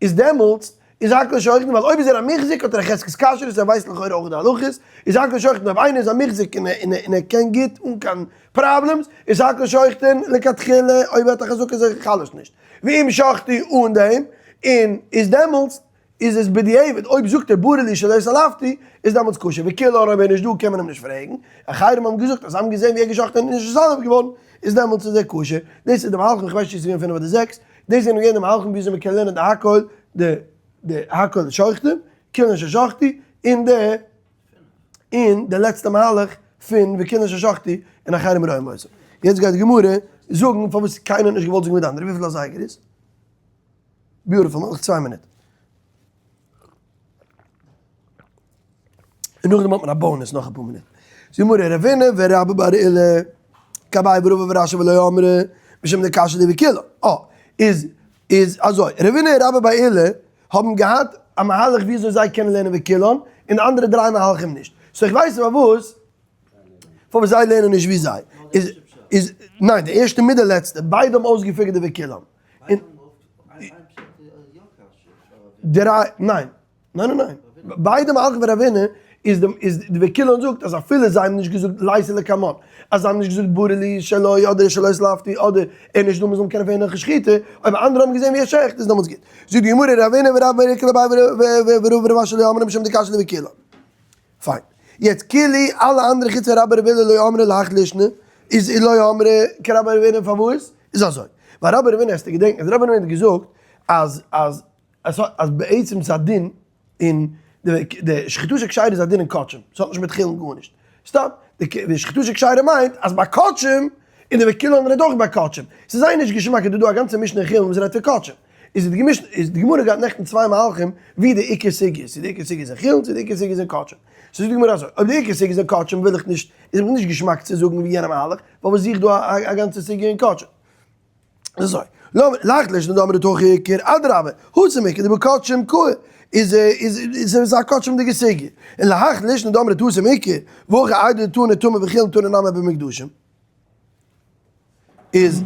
איז דעמאלטס. איז הכל שוחטין, ווייל אויב איז ער א מוחזק האט ער א חזקת כשרות, ער ווייסט לכאורה אויך די הלכות, איז הכל שוחטין, אויב איינער איז א מוחזק און ער קען גוט אן קיין problems, איז הכל שוחטין לכתחילה, אויב ער האט א חזקה איז ער חלש נישט. ואם שחטו אן דעם, און איז דעמאלטס איז עס בדיעבד, אויב זאגט ער ברור לי שלא התעלפתי, איז דעמאלטס כשר, וכולן אויב ער איז נישט דא קען מען אים נישט פרעגן, אחרים האבן געזאגט אז זיי האבן געזען ווי ער געשחט'ן און איז נישט נתעלף געווארן, איז דעמאלטס איז ער כשר, דאס איז די מהלכים, איך ווייס נישט צו עס איז געווען פינף אדער זעקס, דאס זענען געווען די מהלכים וויאזוי מען קען לערנען די הכל, די די הכל שוחטים, כולן ששחטו, און די און די לעצטע מהלך פון וכולן ששחטו און אחרים רואים אותם. יעצט גייט די גמרא זאגן פארוואס קיינער האט נישט געוואלט זאגן ווי די אנדערע, וויפיל אזייגער איז? beautiful, נאך צוויי מינוט. און נאכדעם האט מען א bonus נאך אפאר מינוט. זאגט די גמרא, רבינא ורבה בר עולא, כאביי ורבא ורשי ולא אמרי, משום דקשיא להו וכולן. אה, איז איז אזוי, רבינא און רבה בר עולא האבן געהאט א מהלך וויאזוי זיי קענען לערנען וכולן, און די אנדערע דריי מהלכים נישט. so איך ווייס פארוואס פארוואס זיי לערנען נישט ווי זיי. איז איז ניין, די ערשטע מיט די לעצטע, ביידע האבן אויסגע figure ט די וכולן. און דריי, ניין, ניין ניין ניין, ביידע מהלכים פון רבינא איז די איז די וכולן זאגט אז אפילו זיי האבן נישט געזאגט ליתא לקמן, אז זיי האבן נישט געזאגט ברור לי שלא אדער שלא התעלפתי אדער ער נישט דא מ'זאל אים קענען פרעגן הלכות שחיטה, אויב אנדערע האבן געזען ווי ער שעכט איז דעמאלטס גוט. זאגט די גמרא רבינא ורבה בר עולא כאביי ורבא ורב אשי לא אמרי משום דקשיא להו וכולן. פיין. יעצט כולהו אלע אנדערע חוץ פון רבה בר עולא לא אמרי להך לישנא איז לא אמרי כרבה בר עולא פארוואס? איז אזוי. ווייל רבה בר עולא האסטו געדענקט אז רבה בר עולא האט געזאגט אז אז אז בעצם איז א דין אין די שחיטה שכשרה איז א דין אין קדשים, ס'האט נישט מיט חולין גארנישט. סתם, די שחיטה שכשרה מיינט אז ביי קדשים און די וכולן רעדט אויך ביי קדשים. ס'איז זייער נישט געשמאק איז דא דא א גאנצע משנה אין חולין וואס רעדט פון קדשים. איז די געמישט איז די גמרא געהאט נעכטן צוויי מהלכים ווי די עיקר סוגיא איז, צו די עיקר סוגיא איז אין חולין צו די עיקר סוגיא איז אין קדשים. so זאגט די גמרא אזוי, אויב די עיקר סוגיא איז אין קדשים וויל איך נישט, איז מיר נישט געשמאק צו זאגן ווי יענע מהלך, ווייל וואס זוך דא א גאנצע סוגיא אין קדשים. איז אזוי, להך לישנא דאמרי הכא עיקר, אדרבה, התם עיקר דבקדשים קאי, איז איז איז איז א קדשים'דיגע סוגיא. און להך לישנא דאמרי התם עיקר, והכא איידי דתנא טמא בחולין תנא נמי במוקדשים. איז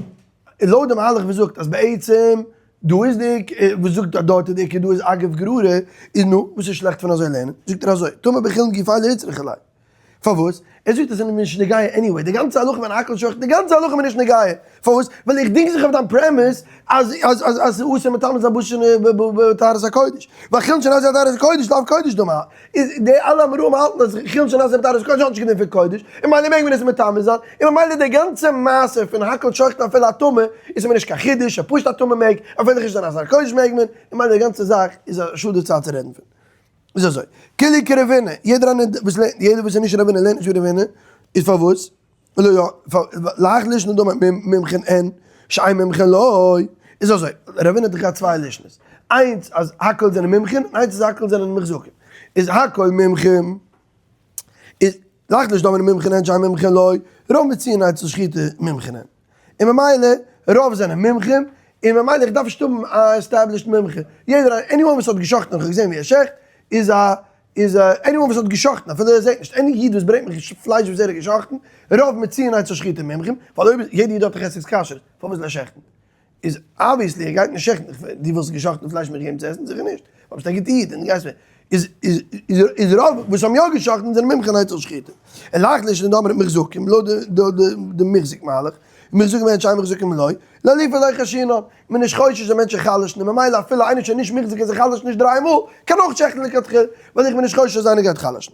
לויט די מהלך וואס זאגט אז בעצם דא איז די וואס זאגט אז דארט איז די עיקר דא איז אגב גררא איז נו וואס איז שלעכט פון אזוי לערנען זאגט ער אזוי טמא בחולין גופיה לא איצטריכא ליה פארוואס ער זאגט אז עס איז נישט נוגע anyway די גאנצע הלכה פון הכל שוחטין די גאנצע הלכה איז נישט נוגע פארוואס ווייל איך דינג זיך אויף דיין premise אז אז אז אז ס'איז אסור מטמא זיין בשר בטהרת הקודש ווייל חולין שנעשו על טהרת הקודש לאו קודש דמי איז די אלע אמוראים האלטן אז חולין שנעשו בטהרת הקודש האט נישט קיין דין פון קודש, און ממילא מעג מען עס מטמא זיין, און ממילא די גאנצע מעשה פון הכל שוחטין אפילו א טמא איז מיר נישט קיין חידוש, פשוט א טמא מעג, אפילו נישט זיין א קודש מעג מען, און ממילא די גאנצע זאך איז א שאד די צייט צו רעדן פון. איז אזוי, כולהו כרבינא, יעדער איינער וואס לערנט, יעדער וואס איז נישט רבינא לערנט נישט ווי רבינא, איז פארוואס? לא יא, להך לישנא דאמר מומחין אין, שאין מומחין לא, איז אזוי, רבינא האט דאך געהאט צוויי לישנא'ס, איינס אז הכל זענען מומחין, און איינס אז הכל זענען מוחזקים, איז הכל מומחים, איז להך לישנא דאמר מומחין אין שאין מומחין לא, רוב מציעין אצל שחיטה מומחין אין, און ממילא רוב זענען מומחים, און ממילא איך דארף נישט האבן א established מומחה, יעדער anyone וואס האט גע'שחט'ן און כ'האב געזען ווי ער שעכט, איז א איז anyone וואס האט גע'שחט'ן אפילו ער זעט נישט, any איד וואס ברענגט מיך פלייש וואס ער האט גע'שחט'ן, רוב מציעין אצל שחיטה מומחים, ווייל אויב יעדע איד האט דאך עסק כשרות, פארוואס זאל ער שעכטן? איז obviously ער גייט נישט שעכטן, דו ווילסט גע'שחט'ן פלייש מיך געבן צו עסן? זיכער נישט, ווייל ביסט א גוטע איד און דו גייסט מיר, איז איז איז רוב וואס האבן יא גע'שחט'ן זענען מומחים אצל שחיטה. און להך לישנא דאמרי מוחזקים, לויט די די מוחזק מהלך, מוחזקים אין שאין מוחזקים לא, לאלופי לא חיישינן, מען איז נישט חושש אז מענטשן חלש'ן און ממילא אפילו איינער שוין נישט מוחזק אז ער חלש'ט נישט דריי מאל, קען אויך שעכטן לכתחילה, ווייל איך בין נישט חושש אז איינער גייט חלש'ן.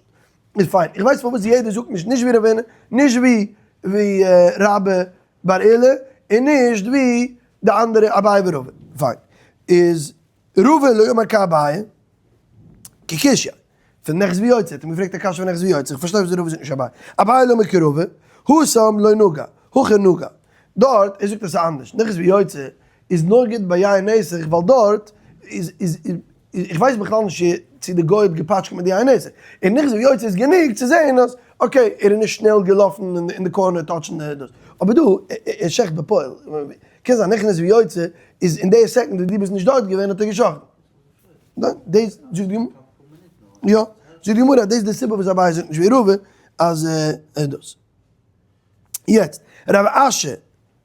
איז פיין, איך ווייס פארוואס יעדער זאגט נישט נישט ווי רבינא, נישט ווי ווי רבה בר עולא, און נישט ווי די אנדערע אביי ורבא. פיין. איז רבא לא אמר כאביי, כקושיא. פון נכס ויוצא, האט אים געפרעגט א קשיא פון נכס ויוצא, איך פארשטיי וואס רבא זאגט נישט אביי, אביי לא אמר כרבא, התם לא נגע, הכא נגע, דארט, ער זאגט עס איז אנדערש, נכס ויוצא איז נאר גוט ביי יין נסך ווייל דארט איז איז איך ווייס בכלל נישט צו די גוי האט געפאטשקעט מיט די יין נסך, און נכס ויוצא איז גענוג צו זען אז okay ער איז נישט שנעל געלאפן אין די corner touch ן די דאס, אבער דא ער שעכט בפועל, קען זיין נכנס ויוצא איז אין די second וואס דו ביסט נישט דארט געווען האט ער געשאכטן. דאס זאגט די גמרא, יא, זאגט די גמרא אז דאס איז די סיבה וואס אביי זאגט נישט ווי רבא אז דאס. יעצט, רב אשי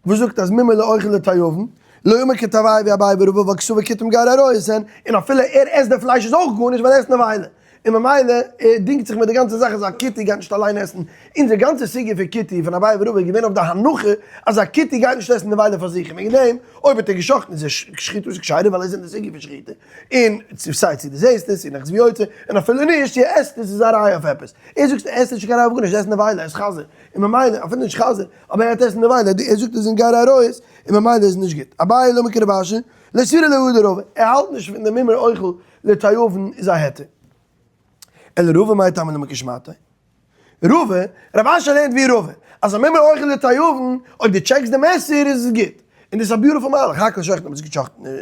וואס זאגט אז מומר לאוכל לתיאבון, לא אמר כתבאי ווי אביי ורבא ווייל כסובר כתם גר ארויס און און אפילו ער עסט די פלייש איז אויך גארנישט ווייל ער עסט נבילה און ממילא ער דינגט זיך מיט די גאנצע זאך אז א כותי גייט נישט אליין עסן, אונזער גאנצע סוגיא פון כותי פון אביי ורבא איז געווען אויף די הנחה אז א כותי גייט נישט עסן נבילה פאר זיך און וועגן דעם אויב האט ער גע'שחט'ן איז ער שחיטה איז כשרה ווייל ער איז אין די סוגיא פון שחיטה און סיי צו דו זעסט עס און נאך זבי יוצא און אפילו נישט צו ער עסט עס איז א ראיה אויף עפעס ער זאגט ער עסט נישט קיין ראיה אויף גארנישט ער עסט נבילה ער איז חזיר און ממילא אפילו נישט חזיר אבער ער האט עסן נבילה ער זאגט עס אין גר עריות און ממילא איז נישט גוט. אביי לא מכיר רב אשי, לא סבירא ליה הא דרבא, ער האלט נישט פון די מימרא אוכל לתיאבון איז א היתר. אלא רבא מאי טעמא לא מכיר שמעתיה? רבא, רב אשי לערנט ווי רבא, אז א מימרא אוכל לתיאבון, אויב דו טשעקסט די מעסער איז עס גוט. און דאס איז א beautiful מהלך, הכל שוחטין האבן זיך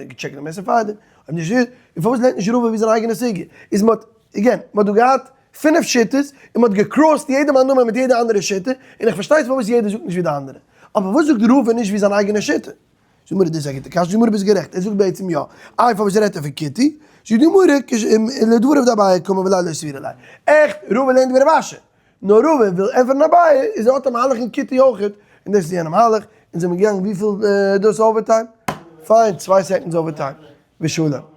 געטשעקט די מעסער פארדעם, אויב נישט און פארוואס לערנט נישט רבא ווי זיין אייגענע סוגיא? איז מ'האט, again, מ'האט דא געהאט פינף שיטות, און מ'האט געקראסט יעדע מאן דאמר מיט יעדע אנדערע שיטה, און איך פארשטיי נישט פארוואס יעדער זאגט נישט ווי די אנדערע. אבער פארוואס זאגט רבא נישט ווי זיין אייגענע שיטה? זאגט די גמרא דאס איז א גוטע קשיא, זאגט די גמרא ביסט גערעכט, ער זאגט בעצם יא, איי פארוואס רעדט ער פון כותי? זאגט די גמרא לדבריו דאביי קאמר וליה לא סבירא ליה, עכט רבא לערנט ווי רב אשי, נאר רבא וויל ענטפערן אביי איז ער האט א מהלך אין כותי אויכעט, און דאס איז יענע מהלך, אונז זעמיר געגאנגען וויפיל דאס overtime? פיין, צוויי seconds overtime, ושלום.